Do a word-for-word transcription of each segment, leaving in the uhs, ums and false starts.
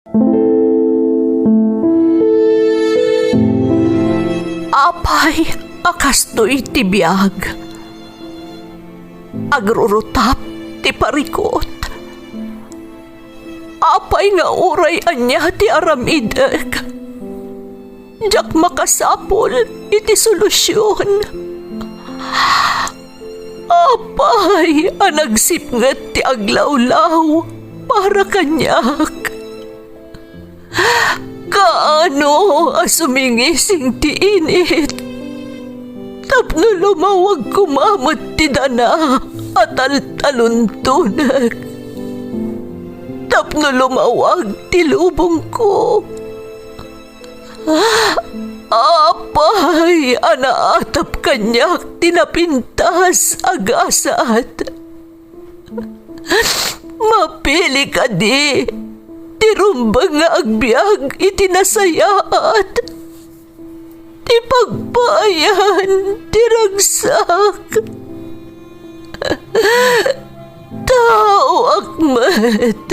Apay a kastoy ti biag? Agrurutap ti parikut. Apay nga uray ania ti aramidek, diak makasapul iti solusion. Apay a nagsipnget ti aglawlaw para kaniak? Kaano a sumingising ti init tapno lumawag koma met ti dana a taltaluntonek, tapno lumawag ti lubongko? Apay a naatap kaniak ti napintas a gasat? Mapili kadi ti rumbeng nga agbiag iti nasayaat, ti pagpaayan ti ragsak? Taoak met,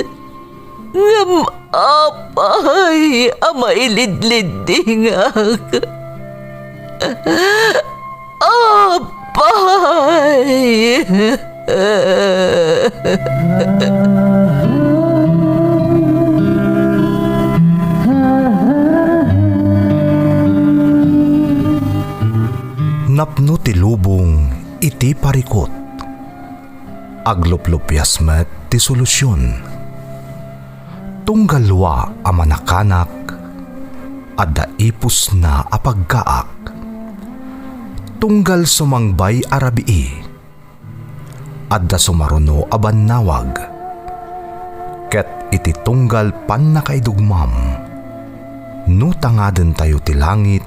ngem apay a mailidliddingak? Apay! Napno ti lubong iti parikut. Agluplupias met ti solusion. Tunggal wa a manakanak, adda ipusna a paggaak. Tunggal sumangbay a rabii, adda sumaruno a bannawag. Ket iti tunggal pannakaidugmam, no tangadentayo ti langit,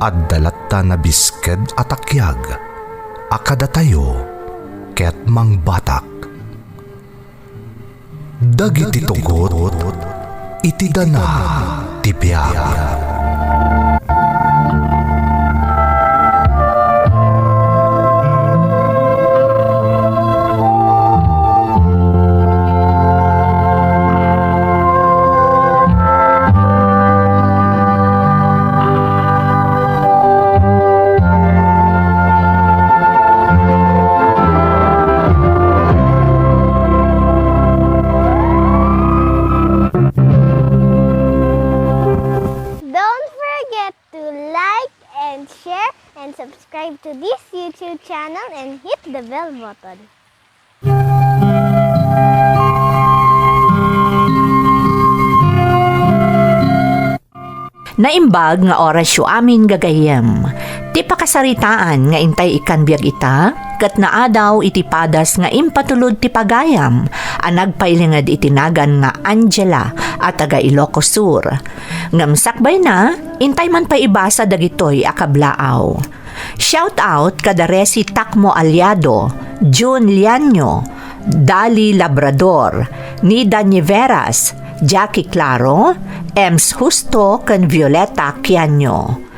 adda latta nabisked a takiag a kadatayo ket mangbatak. Dagiti tugot iti dana ti biag. Don't forget to like and share and subscribe to this YouTube channel and hit the bell button. Naimbag nga orasyo amin gagayyem. Ti pakasaritaan nga intay ikkan biag ita, ket naadaw iti padas nga impatulod ti pagayam a nagpailinged iti nagan nga Angela a taga Ilocos Sur. Ngem sakbayna, intay man pay ibasa dagitoy a kablaaw. Shout out kada Resi Takmo Aliado, June Lianyo, Dali Labrador, Nida Niveras, Jackie Claro, Ems Justo, ken Violeta Kianyo.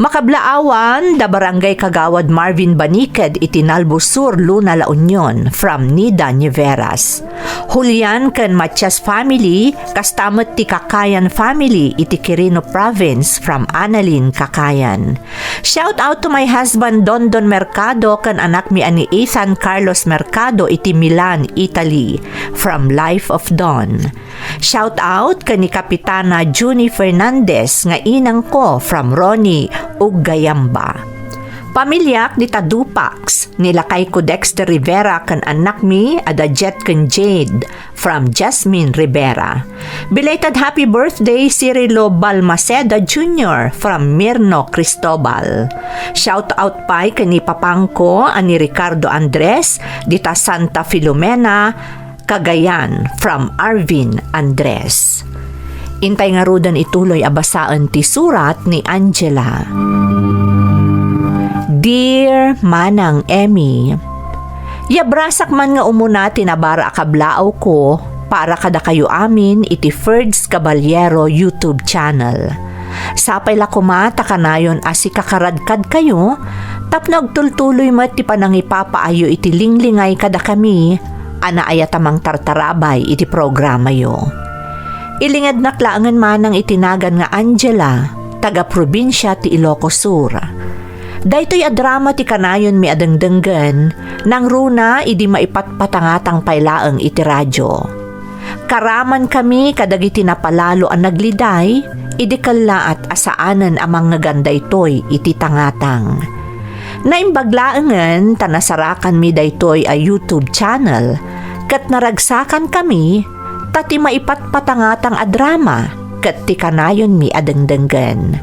Makablaawan da Barangay Kagawad Marvin Baniked iti Nalbo Sur, Luna, La Union, from Nida Niveras. Julian ken Matias family, kasta met ti Kakayan family iti Quirino Province, from Annalyn Kakayan. Shout out to my husband Dondon Mercado ken anakmi a ni Ethan Carlos Mercado iti Milan, Italy, from Life of Don. Shout out ken ni Kapitana Junie Fernandez nga inangko from Ronnie, Ugayamba. Pamiliak dita Dupax, ni lakayko Dexter Rivera ken annakmi a da Jet ken Jade, from Jasmine Rivera. Belated happy birthday, Cirilo Balmaceda Junior from Mirno, Cristobal. Shout out pay ken ni papangko a ni Ricardo Andres, dita Santa Filomena, Cagayan, from Arvin Andres. Intay ngaruden ituloy a basaen ti surat ni Angela. Dear Manang Emmy, yabrasak man nga umuna ti nabara a kablaawko para kadakayo amin iti Ferds Caballero YouTube channel. Sapay la koma ta kanayon a sikakaradkadkayo tapno agtultuloy met ti panangipapaayo iti linglingay kadakami a naayat a mangtartarabay iti programayo. Ilingednak laengen manang iti nagan nga Angela, taga-probinsia ti Ilocos Sur. Daytoy a drama ti kanayonmi a dengdenggen, nangruna idi maipatpatangatang pay laeng iti radio. Karamankami kadagiti napalalo a nagliday, idi kellaat a saanen a mangngeganda daytoy iti tangatang. Naimbag laengen ta nasarakanmi daytoy a YouTube channel, ket naragsakankami ta ti maipatpatangatang a drama ket ti kanayonmi a dengdenggen.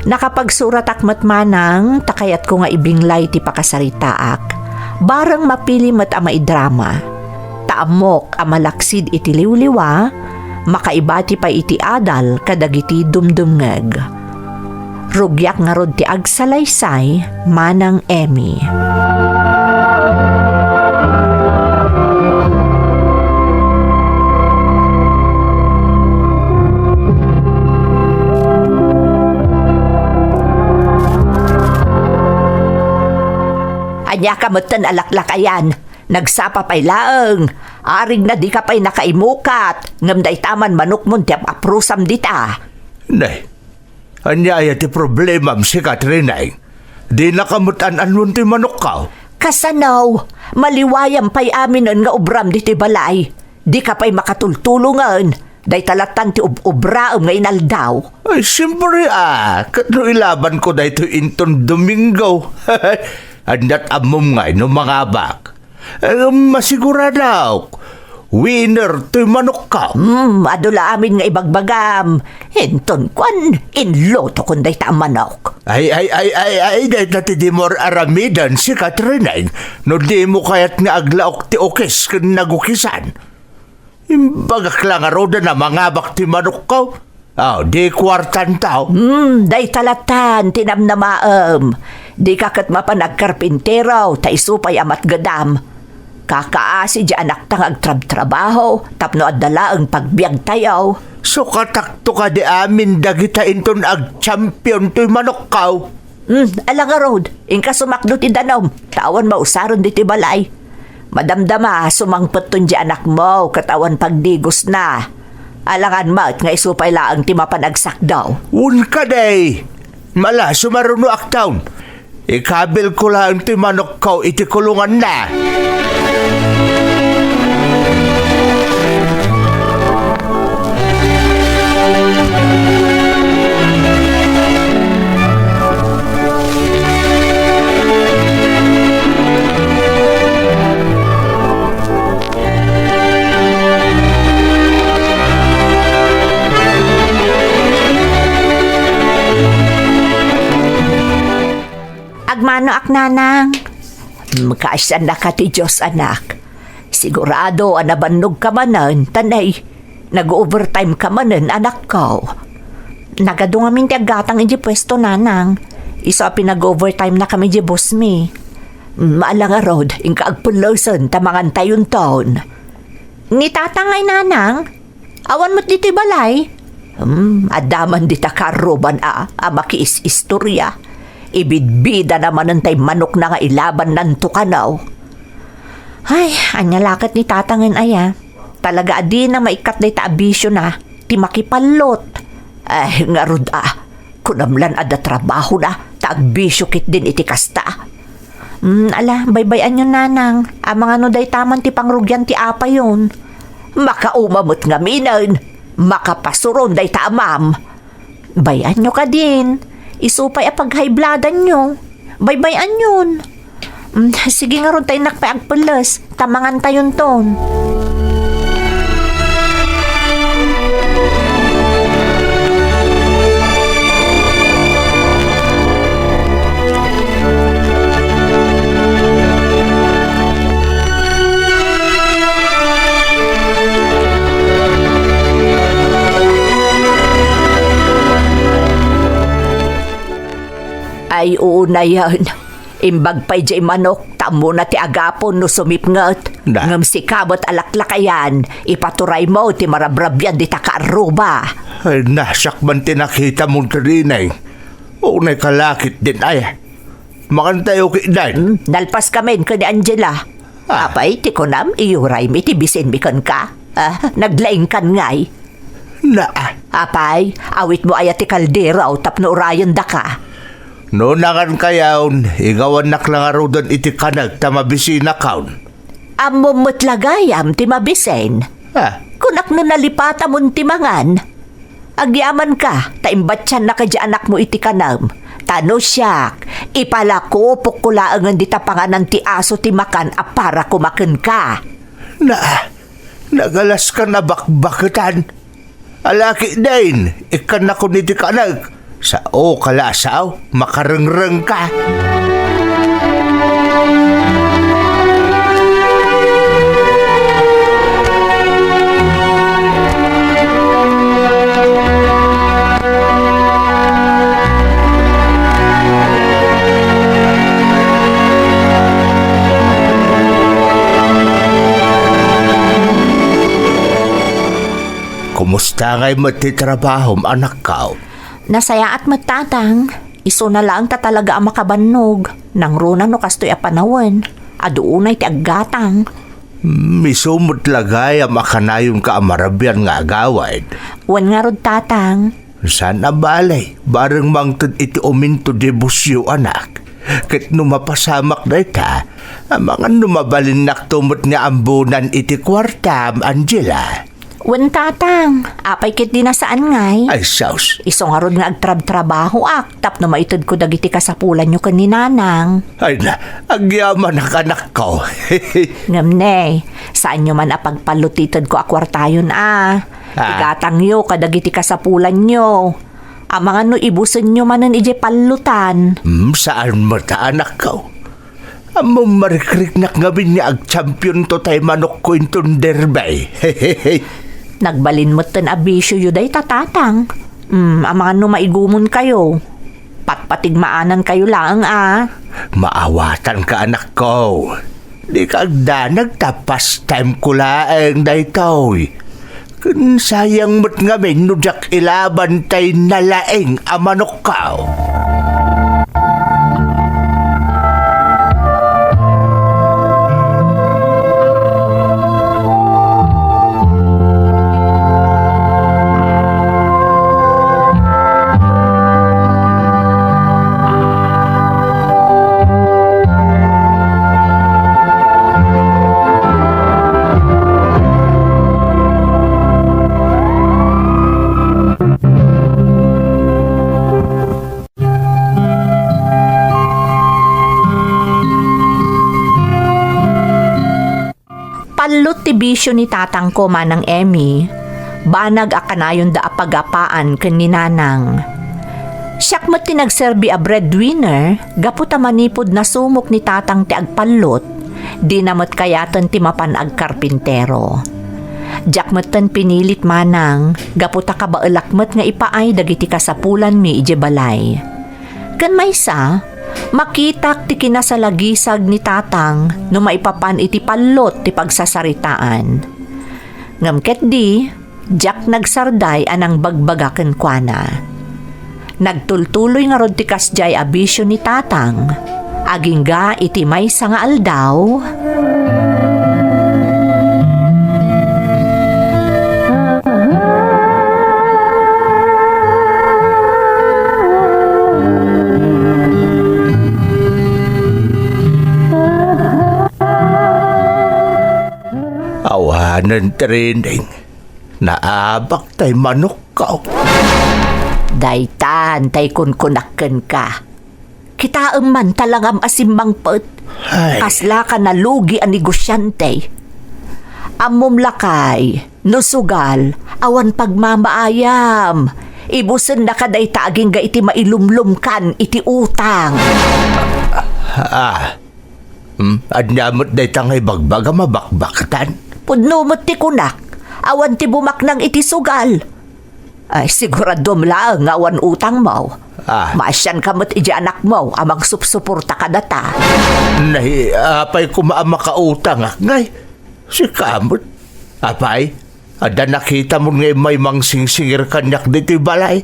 Nakapagsuratak met manang ta kayatko nga ibinglay ti pakasaritaak. Bareng mapili met a maidrama. Ta ammok a malaksid iti liwliwa, makaibati pay iti adal kadagiti dumdumngeg. Rugiak ngarud ti agsalaysay, Manang Emmy. Ania ka metten a laklakayan? Nagsapa pay laeng. Arigna dika pay nakaimukat, ngem dayta man manokmon ti ap-aprusam dita. Nay, ania aya ti problemam, Sika Trinay? Dinaka met an-annon ti manokko? Kasano? Maliwayam pay aminen nga obram ditoy balay. Dika pay makatultulongen. Dayta lattan ti ob-obraem nga inaldaw. Ay, siyempre, a, ket no ilabanko daytoy inton Domingo. Ania't ammom ngay no mangabak? Eh, masiguradok. Winner toy manokko. Hmm, adu la amin nga ibagbagam. Inton kuan, inlutokon dayta a manok. Ay, ay, ay, ay, ay, dayta ti dimo ar-aramiden, Sika Trinay, no dimo kayat nga aglaok ti ukis ken nagukisan. Imbagak la ngaruden a mangabak ti manokko. Aw, di kuartanto. Hmm, dayta lattan ti namnamaem. Dika ket mapan agkarpintero, ta isu pay a matgedam. Kakaasi di anakta nga agtrabtrabaho, tapno adda laeng pagbiagtayo. Sukatakto kadi amin dagita inton agchampion toy manokko. Hmm, ala ngarud, inka sumakdo ti danum, ta awan mausaren ditoy balay. Madamdama, sumangpetton di anakmo, ket awan pagdigosna. Alangan met nga isu pay laeng ti mapan agsakdo. Wen kadi! Ala, sumarunoakton. Ikabilko laeng ti manokko iti kulonganna. Agmanoak, nanang. Makaasiannaka ti Dios, anak. Sigurado a nabannogka manen, ta nay, nag-overtime ka manen, anakko. Nagadu ngamin ti aggatang idiay puesto, nanang. Isu a pinag-overtime na kami idiay boss mi. Ala ngarud, inka agpellesen ta mangantayonton. Ni tatang ngay, nanang? Awan met ditoy balay? Hmm, adda man dita kaarruban a, a makiis-istoria. Ibidbidana manen tay manokna nga ilabannanto kano. Ay, ania la ket ni tatangen aya? Talaga a dina maikkat dayta a bisiona, ti makipallot. Ay, ngarud a, kunam lan adda trabahona, ta agbisio ketdin iti kasta. Hmm, ala, baybay-anyon, nanang. Amangan no dayta man ti pangrugian ti apayon. Makauma met ngaminen. Makapasuron dayta amam. Bay-anyo kadin. Isu pay a pag-high bloodanyo. Baybay-anyon. Hmm, sige ngarud ta innak pay agpelles. Ta mangantayonton. Ay, unayen. Imbag pay diay manok, ta ammona ti agapon no sumipnget. Na. Ngem sika met a laklakayan, ipaturaymo ti marabrabian dita kaarruba. Ay, nasak man ti nakitamon, Trinay. Unay ka la ketdin ay. Mangantayo ketdin. Hmm, nalpas kamin ken ni Angela. Ah. Apay, ti kunam, iyuraymi ti bisinmi kenka. Ah, naglaingkan ngay. Na, apay, awitmo aya ti kaldero tapno urayendaka? No nangan kayon, ingawannak la ngaruden iti kanek ta mabisinakon. Ammom met la gayam ti mabisen. Ah. Kunak no nalipatamon ti mangan. Agyamanka, ta imbatiannak idiay anakmo iti kanem. Ta no siak, ipalakupokko laengen dita panganan ti aso ti makan a para koma kenka. Na, nagalaskan a bakbaketan. Alaki din, ikkannakon iti kanek. Sao ka la a sao, makarengrengka. Kumusta ngay met ti trabahom, anakko? Nasayaat met, Tatang. Isuna laeng ta talaga a makabannog. Nangruna no kastoy a panawen. Adu unay ti aggatang. Hmm, isu met la gayam a kanayonka a marabian nga agawid. Wen ngarud, Tatang. Saan a bale, bareng mangted iti uminto debosio, anak. Ket no mapasamak dayta, amangan no mabalinnakto met nga ammonan iti kuartam, Angela. Wen, Tatang, apay ketdi a saan ngay? Ay, sus. Isu ngarud nga agtrabtrabahoak tapno maitedko dagiti kasapulanyo ken ni Nanang. Ay na, agyamanak, anakko. Ngem ne, saanyo man a pagpallo ti itedko a kuartayon a. Ah. Igatangyo kadagiti kasapulanyo. Amangan no ibusenyo manen idiay pallotan. Hmm, saan met, anakko. Ammom, marikriknak ngamin nga agchampionto tay manokko inton derby. Nagbalin metten a bisioyo dayta, Tatang. Hmm, amangan no maigumonkayo. Patpatigmaanankayo laeng a. Maawatanka, anakko. Dika agdanag ta pastime ko laeng daytoy. Ken sayang met ngamin no diak ilaban tay nalaing a manokko. Pallut ti bisio ni tatangko, Manang Emmy. Banag a kanayonda a pagapaan ken ni Nanang. Siak met ti nagserbi a breadwinner gapu ta manipud nasumok ni Tatang ti agpallut, dina met kayaten ti mapan agkarpintero. Diak metten pinilit, Manang, gapu ta kabaelak met nga ipaay dagiti kasapulanmi idiay balay. Ken maysa, makitak ti kinasalagisag ni Tatang no maipapan iti pallut ti pagsasaritaan. Ngem ketdi, diak nagsarday a nangbagbaga kenkuana. Nagtultuloy ngarud ti kasdiay a bisio ni Tatang, agingga iti maysa nga aldaw. Awanen training. Naabak tay manokko. Daytan tay kunkunak kenka. Kitaem man talangam a simmangpet. Ay. Kaslaka nalugi a negosiante. Ammom lakay, no sugal, awan pagmamaayam. Ibusennaka dayta agingga iti mailumlumkan iti utang. Ah. Hmm? Ania met dayta nga ibagbagam a bakbaktan? Pudno met ti kunak, awan ti bumaknang iti sugal. Ay, siguraduam laeng nga awan utangmo. Ah. Maasianka met iti anakmo a magsupsuporta kadata. Nay, apay koma a makautangak, ngay? Sika met. Apay, adda nakitamon nga immay mangsingsingir kaniak ditoy balay?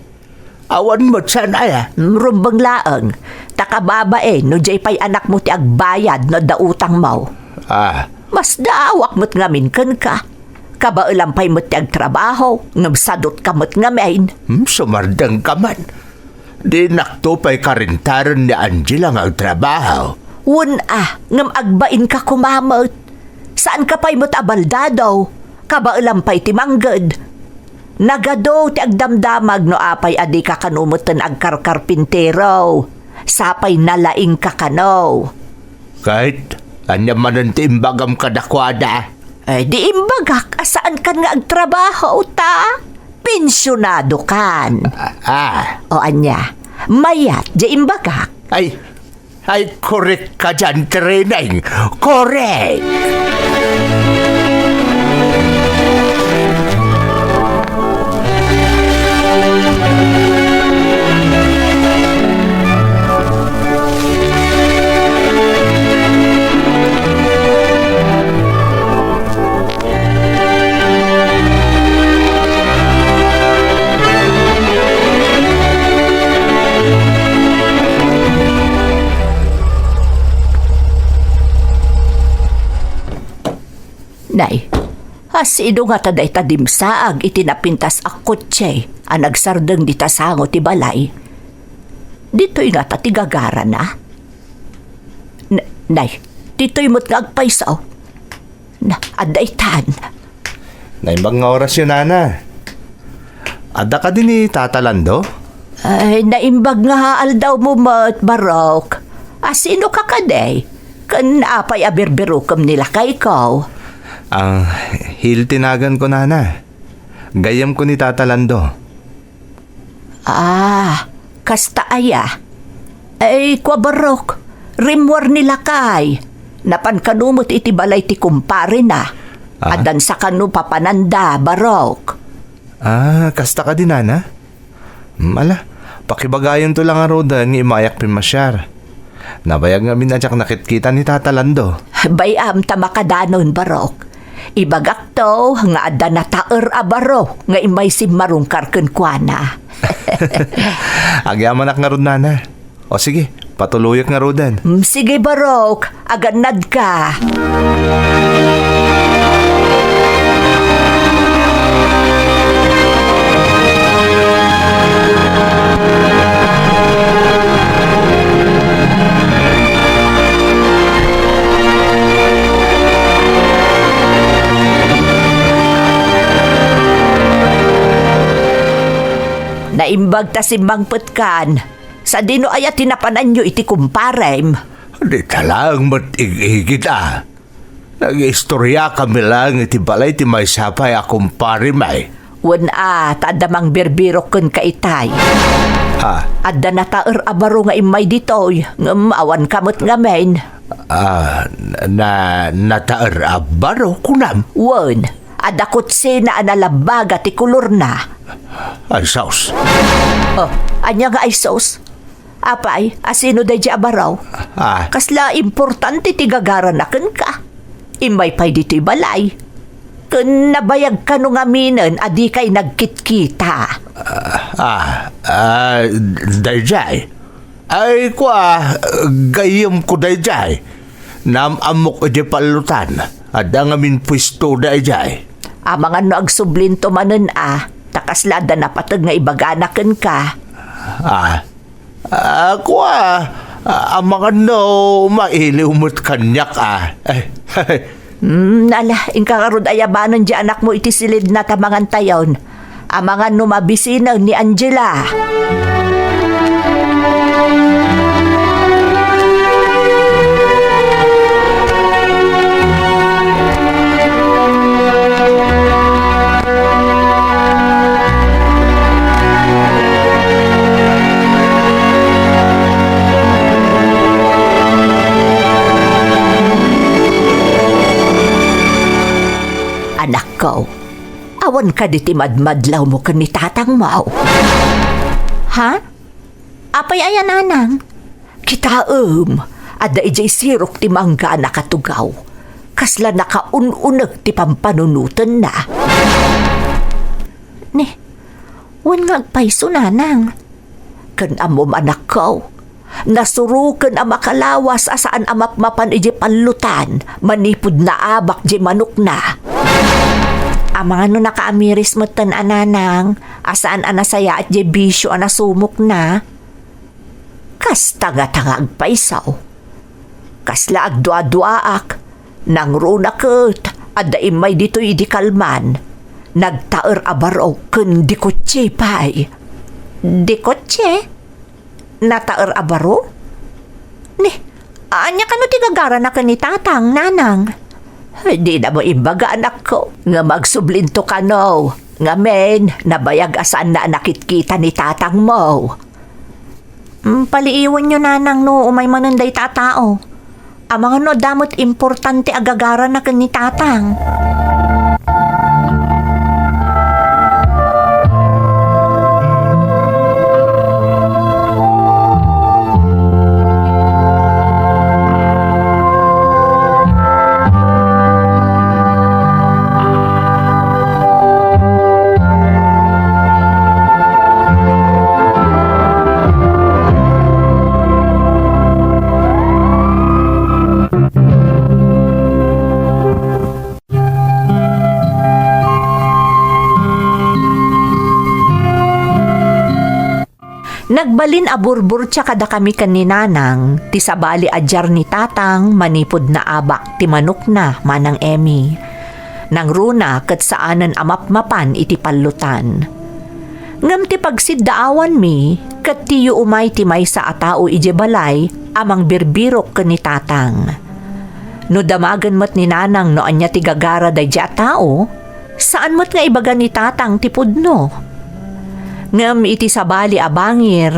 Awan met saan aya. Rumbeng laeng, ta kababain no diay pay anakmo ti agbayad no adda utangmo. Ah. Masdaawak met ngamin kenka. Kabaelam pay met ti agtrabaho, ngem sadutka met ngamin. Hmm, sumardengka man. Dinakto pay karentaren ni Angela nga agtrabaho. Wen a, ngem agbainka koma met. Saanka pay met a baldado. Kabaelam pay ti mangged. Nagadu ti agdamdamag no apay a dika kano metten agkarkarpintero. Sapay nalaingka kano. Ket, ania manen ti imbagam kadakuada? Eh, di imbagak a saankan nga agtrabaho ta pensionadokan. Ah, ah. O ania, mayat di imbagak. Ay, ay, korek ka dian, Treneng. Korek! Nay, asino ngata dayta dimsaag iti napintas a kotse a nagsardeng dita sango ti balay? Ditoy ngata ti gagarana? N-, nay, ditoy met nga agpayso. Na, adda itan. Naimbag nga orasyo, nana. Adda kadi ni Tata Lando? Ay, naimbag nga aldawmo met, Barok. Asino ka kadi? Ken apay a birbirokem ni lakayko? Ah, Hil ti naganko, nana. Gayyemko ni Tata Lando. Ah, kasta aya? Ay, kua Barok, rimmuar ni lakay. Napan kano met iti balay ti kumparena. Ah? Addansa kano papananda, Barok. Ah, kasta kadi, nana? Hmm, ala, pakibagayonto la ngaruden nga immayak pimmasiar. Nabayag ngamin a diak nakitkita ni Tata Lando. Bay-am ta makadanon, Barok. Ibagakto nga adda nataer a baro nga immay simmarungkar kenkuana. Agyamanak ngarud, nana. O sige, patuloyek ngaruden. Mm, sige, Barok. Agannadka. Naimbag ta simmangpetkan. Sadino aya ti napananyo iti kumparem? Dita laeng met ig-igid a. Nag-iistoriakami laeng iti balay ti maysa pay a kumparem ay. Wen a, ta adda mangbirbirok kenka itay. Ah. Adda nataer a baro nga immay ditoy, ngem awanka met ngamin. Ah, na, nataer a baro, kunam? Wen, adda kutsina a nalabbaga ti kolorna. Ay, sus. Oh, ania nga ay sus? Apay, asino daydi a baro? Ah. Kasla importante ti gagarana kenka. Immay pay ditoy balay. Ken nabayag kano ngaminen a dikay nagkitkita. Ah, ah, ah, daydiay. Ay, kua, gayyemko daydiay. Naam-ammok idiay pallutan. Adda ngamin puesto daydiay. Amangan no agsublinto manen a, ta kasla adda napateg nga ibagana kenka. Ah, Ah, kua, ah, amangan no mailiw met kaniak, ah. Hmm, ala, inka ngarud ayabanen di anakmo iti silidna ta mangantayon. Amangan no mabisinen ni Angela. Anakko, awan kadi ti madmadlawmo ken ni tatangmo? Ha? Apay aya, nanang? Kitaem, adda idiay sirok ti mangga a nakatugaw. Kasla nakaun-unek ti pampanunotenna. Ni, wen nga agpayso, nanang. Ken ammom, anakko, nasuroken a makalawas a saan a mapmapan idiay pallutan manipud naabak diay manokna. Amangan no nakaamiris metten a nanang, a saan a nasayaat diay bisio a nasumokna. Kasta ngata nga agpayso. Kasla agduaduaak, nangruna ket adda immay ditoy idi kalman. Nagtaer a barok ken dikotse pay. Dikotse? Nataer a barok? Ni, ania kano ti gagarana ken ni Tatang, nanang? Dina mo imbaga, anakko, nga magsublinto kano. Ngamin, nabayag a saanna a nakitkita ni tatangmo. Mm, paliiwanyo, nanang, no umay manen dayta a tao. Amangan no adda met importante a gagarana ken ni Tatang. Nagbalin a burburtia kadakami ken ni Nanang ti sabali a diar ni Tatang manipud naabak ti manokna, Manang Emmy. Nangruna ket saanen a mapmapan iti pallotan. Ngem ti pagsiddaawanmi, ket diyo umay ti maysa a tao idiay balay a mangbirbirok ken ni Tatang. No damagen met ni Nanang no ania ti gagara daydiay a tao, saan met nga ibaga ni Tatang ti pudno. Ngem iti sabali a bangir,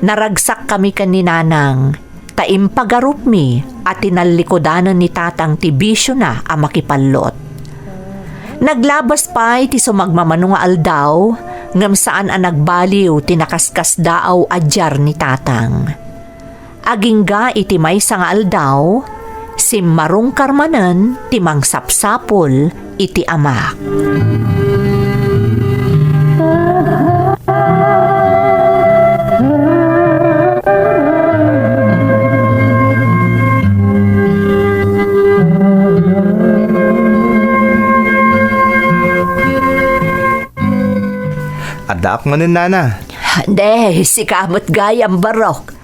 naragsakkami ken ni Nanang, ta impagarupmi a tinallikudanen ni Tatang ti bisiona a makipallot. Naglabas pay ti sumagmamano nga aldaw, ngem saan a nagbaliw ti nakaskasdaaw a diar ni Tatang. Agingga iti maysa nga aldaw, simmarungkar manen ti mangsapsapul iti amak. Addaak manen, nana. Deh, sika met gayam, barok.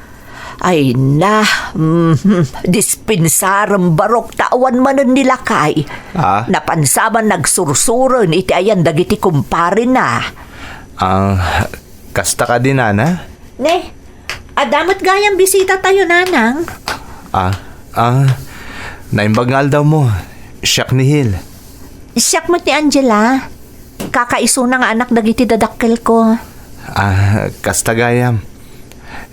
Ay na, mhm, dispensarem, barok, ta awan manen ni lakay. Ah? Napansaman nagsursuren iti ayan dagiti kumparena. Ah, kasta kadi, nana? Ne, adda met gayam bisita tayo, nanang. Ah, ah, naimbag nga aldawmo. Siak ni Hil. Siak met ni Angela. Kakaisuna nga anak dagiti dadakkelko. Ah, kasta gayam.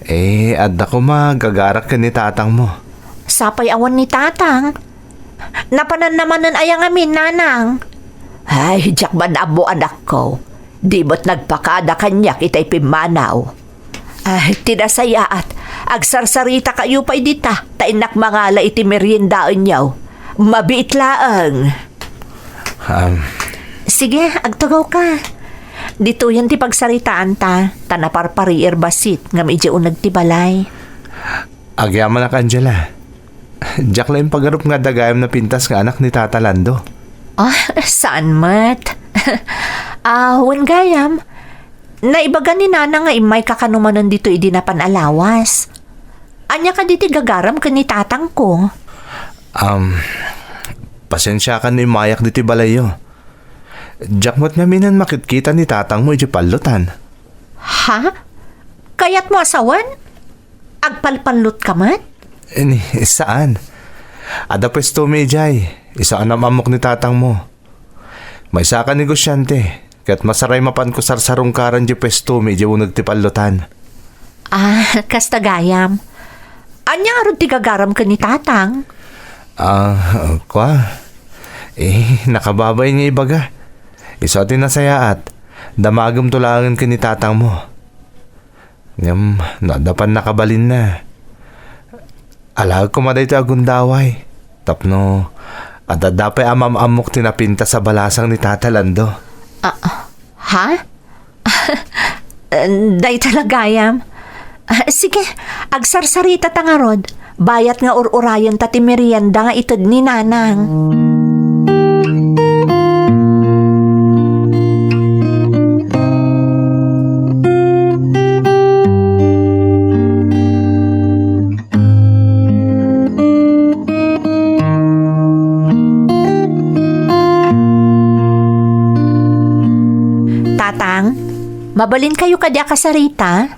Eh, adda koma gagarak ken ni tatangmo. Sapay awan ni tatang. Napananna manen aya ngamin, nanang? Ay, diak man ammo, anakko. Di met nagpakada kaniak itay pimmanaw. Ay, ti nasayaat, agsarsarita kayo pay dita, ta innak mangala iti meriendaenyo. Mabiit laeng. Um, Sige, agtugaw ka. Ditoyen ti pagsaritaanta, ta naparpariir bassit ngem idiay uneg ti balay. Agyamanak, Angela. Diak la impagarup nga adda gayam napintas nga anak ni Tata Lando. Ah, saan met? Ah, wen gayam, naibaga ni Nana nga immayka kano manen ditoy idi napan a lawas. Ania kadi ti gagaram ken ni tatangko? Um, pasensiakan no immayak ditoy balayyo. Diak met ngaminen makitkita ni tatangmo idiay pallotan. Ha? Kayatmo a sawen? Agpalpallotka met? Ni, saan. Adda puestomi idiay. Isu a nam-ammok ni tatangmo. Maysa ka negosiante, ket masaray mapanko sarsarungkaran diay puestomi idiay uneg ti pallotan. Ah, kasta gayam. Ania ngarud ti gagaram ken ni tatang? Ah, kua. Eh, nakababain nga ibaga. Isu a ti nasayaat, damagemto laengen ken ni tatangmo. Ngem no adda pannakabalinna, alaek koma daytoy a gundaway tapno adda pay a mam-ammok ti napintas a balasang ni Tata Lando. Ah, ha? Dayta la gayam. Ah, sige, agsarsarita ta ngarud. Bayat nga ur-urayenta ti merienda nga ited ni Nanang. Mabalinkayo kadi a kasarita?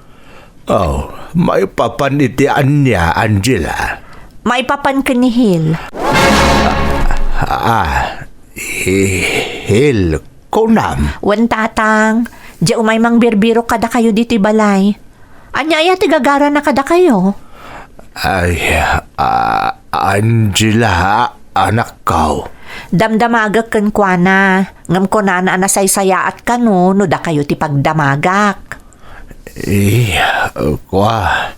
Oh, maipapan iti ania, Angela? Maipapan ken ni Hil. Ah, Hi-, Hil, kunam? Wen, Tatang. Diay umay mangbirbirok kadakayo ditoy balay. Ania aya ti gagarana kadakayo? Ay, ah, Angela, anakko. Damdamagek kenkuana, ngem kunana a nasaysayaat kano no dakayo ti pagdamagak. Eh, kua.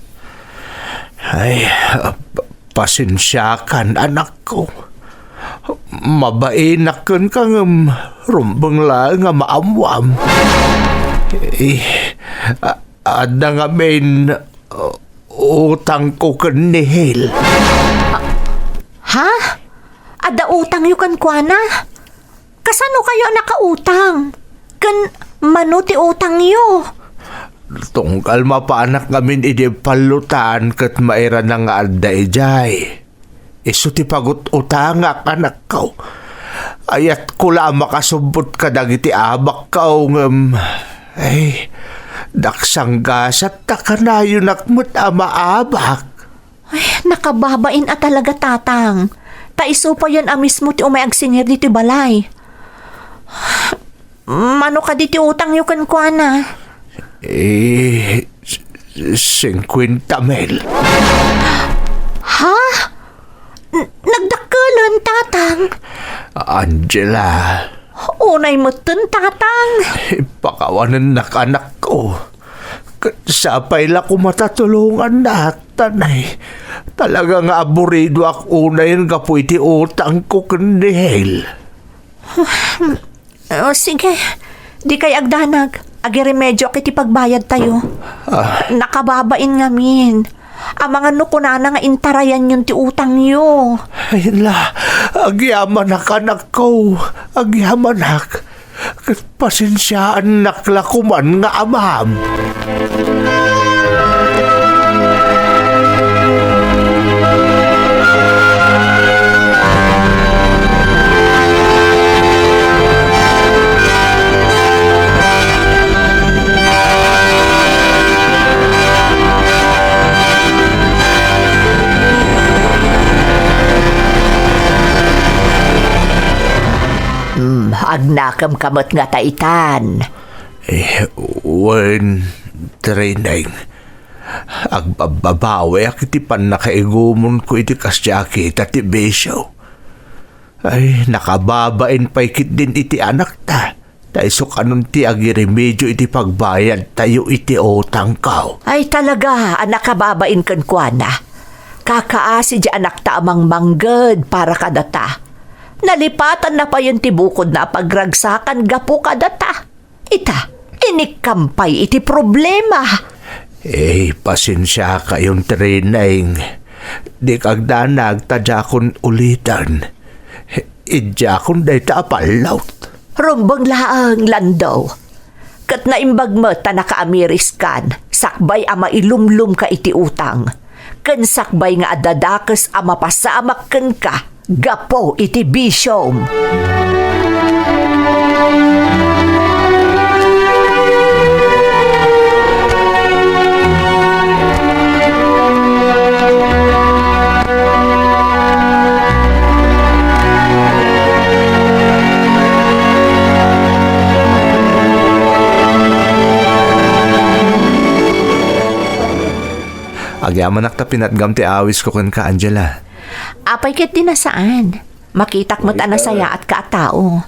Ay, pa-, pasensiakan, anakko. Mabainak kenka ngem rumbeng laeng a maammoam. Eh, a-, adda ngamin, uh, utangko ken ni Hil. Ha? Adda utangyo kenkuana? Kasano kayo a nakautang? Ken mano ti utangyo? Tunggal mapanak ngamin idiay pallotan ket mairana nga adda idiay. Isu ti pagut-utangak, anakko. Ayatko la a makasubbot kadagiti abakko ngem, ay, daksanggasat ta kanayonak met a maabak. Ay, nakababain a talaga, Tatang. Ta isu payen a mismo ti umay agsingir ditoy balay. Mano kadi ti utangyo kenkuana? Eh, s-, singkwenta mil. Ha? N-, nagdakkelen, Tatang? Angela. Unay metten, Tatang. Pakawanennak, anakko. Ket sapay la koma ta tulongannak, ta nay, talaga nga aburidoak unayen gapu iti utangko ken ni Hil. Oh, sige. Dikay agdanag. Agiremedioak iti pagbayadtayo. Ah. Nakababain ngamin. Amangan no kunana nga intarayanyon ti utangyo. Ay, la, agyamanak, anakko. Agyamanak. Ket pasensiaannak la koman nga amam. Hmm, agnakemka met ngata itan. Eh, wen, Trineng. Agbabbabawiak iti pannakaigumonko iti kasdiay a kita ti bisio. Ay, nakababain pay ketdin iti anakta. Ta isu kanon ti agiremedio iti pagbayadtayo iti utangko. Ay, talaga a nakababain kenkuana. Kakaasi diay anakta a mangmangged para kadata. Nalipatanna payen ti bukodna a pagragsakan gapu kadata. Ita, inikkam pay iti problema. Eh, pasensiakayon, Trineng. Dika agdanag ta diakon uliten. Idiakon dayta a pallot. Rumbeng laeng, Lando. Ket naimbag met ta nakaamiriskan, sakbay a mailumlomka iti utang, ken sakbay nga adda dakes a mapasamak kenka gapu iti bisiom. Agyamanak ta pinatgam ti awisko kenka, Angela. Apay ketdi a saan? Makitak met a nasayaatka a tao.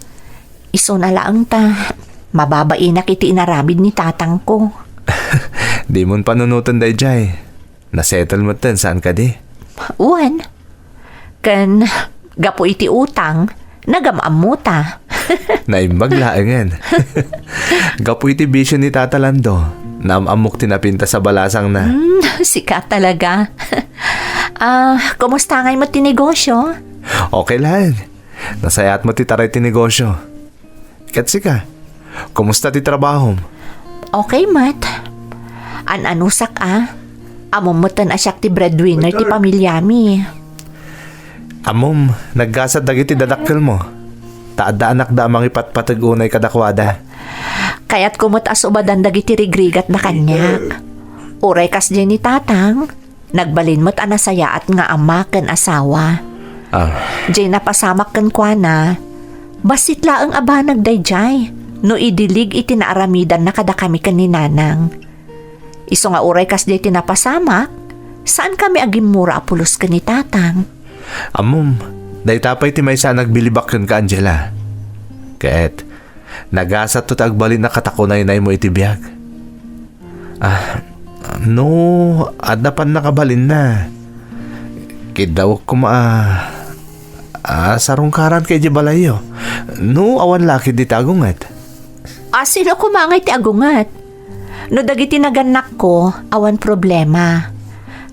Isuna laeng ta mababainak iti inaramid ni tatangko. Dimon panunoten daydiay. Nasettle metten, saan kadi? Wen. Ken gapu iti utang, nagam-ammota. Naimbag laengen. Gapu iti bisio ni Tata Lando, naam-ammok ti napintas a balasangna. Hmm, sika talaga. Ah, kumusta ngay met ti negosio? Okay laeng. Nasayaat met ti taray ti negosio. Ket sika, kumusta ti trabahom? Okay met. An-anusak a. Ammom metten a siak ti breadwinner ti pamilyami. Ammom, naggasat dagiti dadakkelmo. Ta adda anakda a mangipatpateg unay kadakuada. Kayatko met a subadan dagiti rigrigatda kaniak. Uray kasdiay ni Tatang, nagbalin met a nasayaat nga ama ken asawa. Ah. Diay napasamak kenkuana, bassit laeng a banag daydiay no idilig iti naaramidanna kadakami ken ni Nanang. Isu nga uray kasdiay ti napasamak, saankami a gimmura a pulos ken ni Tatang. Ammom, dayta pay ti maysa a nagbilibak kenka, Angela. Ket nagasatto ti agbalin a katakunaynaymo iti biag. Ah, no, adda pannakabalinna. Kiddawek koma a, a sarungkaranka idiay balayyo. No, awan la ketdi ti agunget. A, sino koma ngay ti agunget? No dagiti nagannakko, awan problema.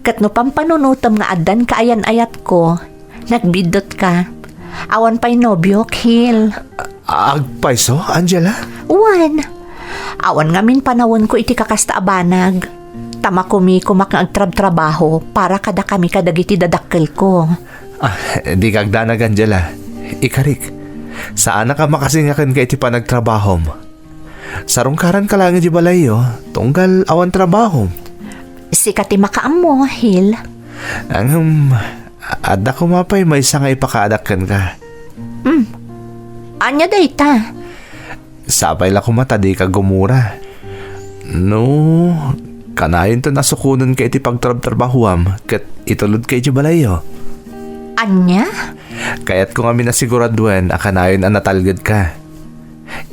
Ket no pampanunotem nga addan kaayan-ayatko, nagbiddutka. Awan pay nobiok, Hil. A-, agpayso, Angela? Wen. Awan ngamin panawenko iti kakasta a banag. Ta makumikomak nga agtrabtrabaho para kadakami kadagiti dadakkelko. Ah, dika agdanag, Angela. Ikarik, saanak a makasinga kenka iti panagtrabahom. Sarungkaranka laeng idiay balayyo, tunggal awan trabahom. Sika ti makaammo, Hil. Ngem, adda koma pay maysa nga ipakaadak kenka. Hmm. Ania dayta? Sapay la koma ta dika gumura. No, kanayonton a sukonenka iti pagtrabtrabahoam ket itulodka idiay balayyo. Ania? Kayatko ngamin a siguraduen a kanayon a natalgedka.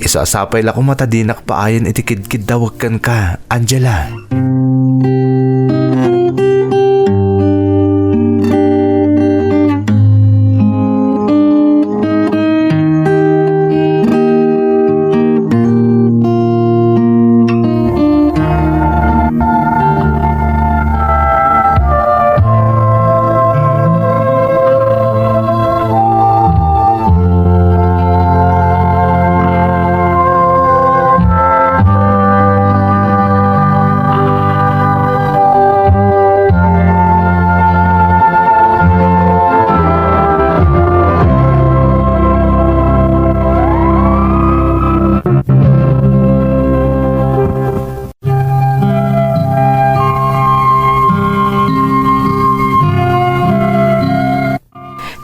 Isu a sapay la koma ta dinak paayen iti kidkiddawek kenka, Angela.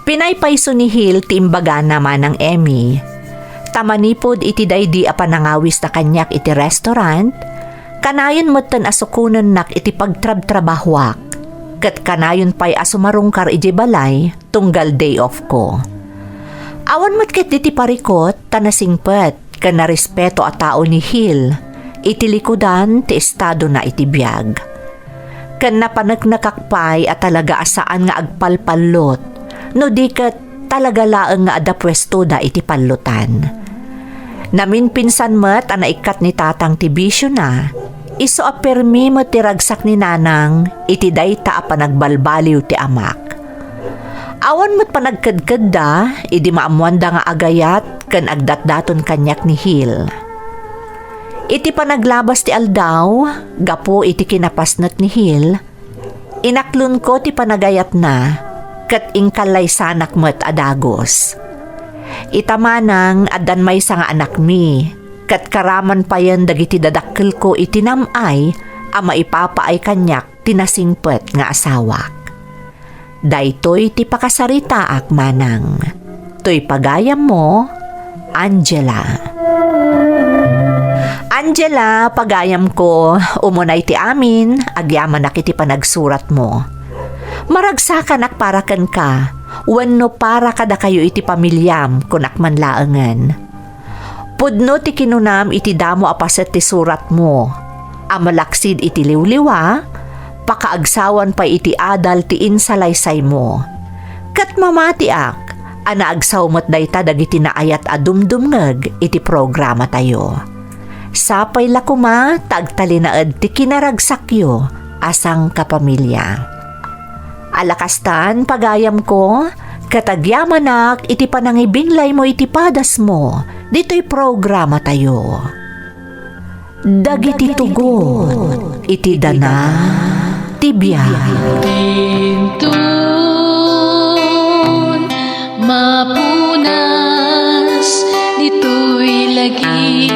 Pinaypayso ni Hil ti imbagana, Manang Emmy. Ta manipud iti daydi a panangawisna kaniak iti restaurant, kanayon metten a sukonennak iti pagtrabtrabahoak, ket kanayon pay a sumarungkar idiay balay tunggal day off ko. Awan met ketdi ti parikut ta nasingpet ken narespeto a tao ni Hil iti likudan ti estadona iti biag. Ken napaneknekak pay a talaga a saan nga agpalpallot, no di ket talaga laeng nga adda puestoda iti pallotan. Naminpinsan met a naikkat ni Tatang ti bisiona, isu a permi met ti ragsak ni Nanang iti dayta a panagbalbaliw ti amak. Awan met panagkedkedda idi maammoanda nga agayat ken agdatdaton kaniak ni Hil. Iti panaglabas ti aldaw, gapu iti kinapasnek ni Hil, inaklonko ti panagayatna ket inkallaysanak met a dagus. Ita manang addan maysa nga anakmi, ket karaman payen dagiti dadakkelko iti nam-ay a maipapaay kaniak ti nasingpet nga asawak. Daytoy ti pakasaritaak, Manang. Toy pagayammo, Angela. Angela, pagayamko, umunay ti amin, agyamanak iti panagsuratmo. Maragsakanak para kenka, wenno para kadakayo iti pamiliam, kunak man laengen. Pudno ti kinunam iti damo a paset ti suratmo a malaksid iti liwliwa, pakaagsawan pay iti adal ti insalaysaymo. Ket mamatiak a naagsaw met dayta dagiti naayat a dumdumngeg iti programatayo. Sapay la koma ta agtalinaed ti kinaragsakyo a sangkapamilya. Ala kastan, pagayamko, ket agyamanak iti panangibinglaymo iti padasmo ditoy programatayo. Dagiti tugot iti dana ti biag. Inton mapunas ditoy lagi.